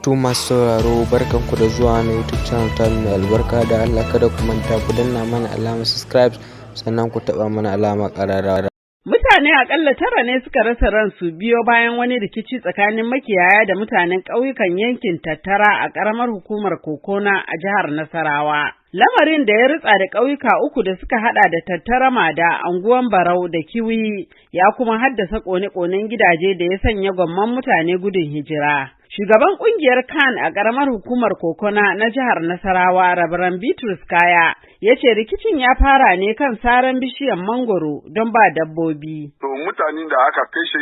To, masu sauraro, barkanku da zuwa na YouTube channel ta mai albarka. Da Allah kada ku manta ku danna mana alamar subscribe, sannan ku taɓa mana alamar ƙararrawa. Mutane akalla tara ne suka rasa ransu biyo bayan wani rikici tsakanin makiyaya da mutanen ƙauyukan yankin Tattara a ƙaramar hukumar Kokona a jihar Nasarawa. Lamarin da ya ritsa da ƙauyuka uku da suka hada da Tattara Mada, Anguwan Barau da Kiwi, ya kuma haddasa ƙone-ƙonen gidaje da ya sanya gwamman mutane gudun hijira. Shugaban kungiyar CAN a ƙaramar hukumar Kokona na jihar Nasarawa, Rabaran Bitrus Kaya, ya ce rikicin ya fara ne kan saran bishiyar mangoro don ba dabbobi. To, mutanen da aka kashe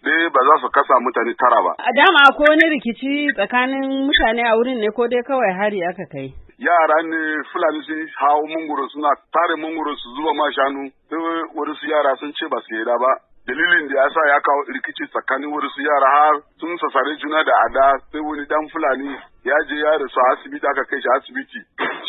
dai ba za su kasa mutane 9 ba. A dama akwai wani rikici tsakanin mutane a wurin ne, ko dai kawai hari aka kai? Yara ne Fulani sun hawo mangoro, suna tare mangoro su zuba ma shanu. Sai wasu yara sun ce ba su yarda ba. Dalilin da ya sa ya kawo rikici tsakanin wasu yara, har sun sasare juna da ada, sai wani dan Fulani ya je ya rasu asibiti, aka kai shi asibiti.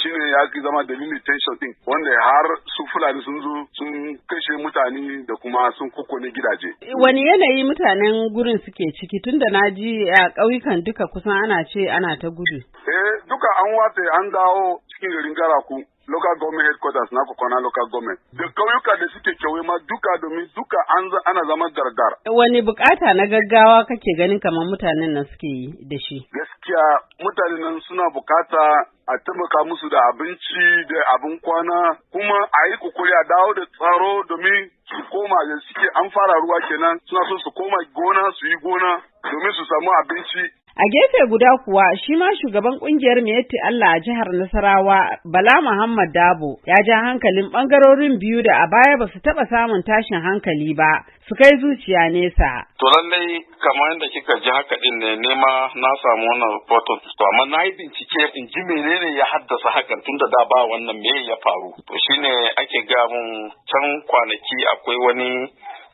Shine ya zama dalilin tension din, wanda har su Fulani sun zo sun kashe mutane da kuma sun kokone gidaje. Wani yanayi mutanen gurin suke ciki, tunda na ji a ƙauyukan duka kusan ana ce ana ta gudu? Eh, duka an watse, an dawo cikin garin Garaku, local government headquarters na Kokona local government. Da kauyuka da suke kewaye ma duka, domin duka an ana zama gargar. Wani bukata na gaggawa kake ganin kamar mutanen nan suke yi da shi? Gaskiya mutanen nan suna bukata a taimaka musu da abinci da abin kwana, kuma a yi kokari a dawo da tsaro domin su koma da suke. An fara ruwa kenan, suna so su koma gona su yi gona domin su samu abinci. A gefe guda kuwa, shi ma shugaban kungiyar Miyetti Allah a jihar Nasarawa, Bala Muhammad Dabo, ya ja hankalin bangarorin biyu da a baya ba su taɓa samun tashin hankali ba, su kai zuciya nesa. To, lallai kamar yadda kika ji haka din ne, nema na samu wannan rahoton. To, amma na yi bincike in ji menene ya haddasa hakan, tunda da ba wannan, me ya faru. To, shine ake ga mun can kwanaki akwai wani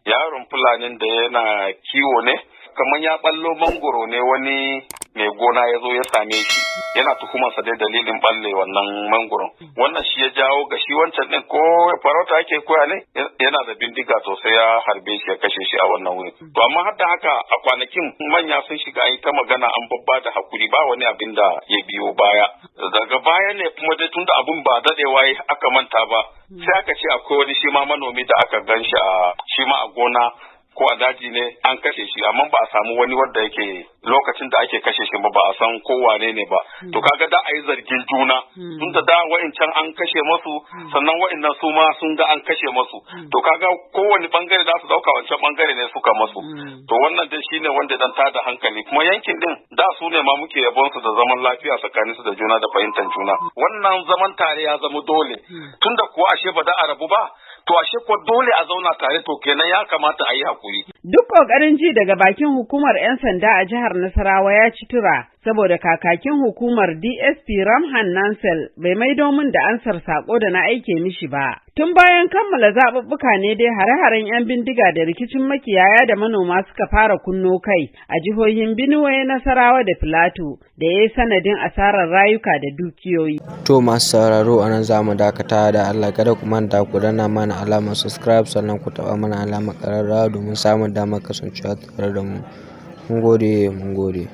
yaron Fulanin da yana kiwo ne, kamar ya ballo mangoro ne, wani mai gona ya zo ya same shi yana tuhumarsa dai dalilin balle wannan mangoron. Wannan shi ya jawo ga shi wancan din, ko farauta ake koya ne, yana da bindiga, to sai ya harbe shi ya kashe shi a wannan wurin. To, amma har da haka a kwanakin manya sun shiga, an yi ta magana, an babba da hakuri, ba wani abin da ya biyo baya. Daga baya ne kuma dai, tunda abun ba dadewa aka manta ba, sai aka ce akwai wani shi ma manomi da aka gan shi a shi ma a gona ko a daji ne, an kashe shi, amma ba a samu wani wanda yake lokacin da ake kashe shi ba, ba a san ko wane ne ba. To, kaga da a yi zargin juna, tunda da wa'incan an kashe masu, sannan wa'innan su ma sun ga an kashe masu. To, kaga kowane bangare za su dauka wancan bangare ne suka masu. To, wannan dai shine wanda dan tada hankali. Kuma yankin din da su ne ma muke yabon su da zaman lafiya tsakanin su da juna da fahimtar juna. Wannan zaman tare ya zama dole, tunda kuwa ashe ba da a rabu ba, to ashe ko dole a zauna tare. To, kenan ya kamata a yi hakuri. Duk ƙoƙarin ji daga bakin hukumar 'yan sanda a jihar Nasarawa ya ci tura, saboda kakakin hukumar, DSP Ramhan Nansel, bai maido min da ansar sako da na aike mishi ba. Tun bayan kammala zaɓuɓɓuka ne dai hare-haren 'yan bindiga da rikicin makiyaya da manoma suka fara kunno kai a jihohin Benue, Nasarawa da Filato, da ya yi sanadin asarar rayuka da dukiyoyi. To, masu sauraro, a nan za mu dakata. Da Allah kada ku manta ku danna mana alamar subscribe, sannan ku taɓa mana alamar ƙararrawa domin samun damar kasancewa tare da mu. Mun gode, mun gode.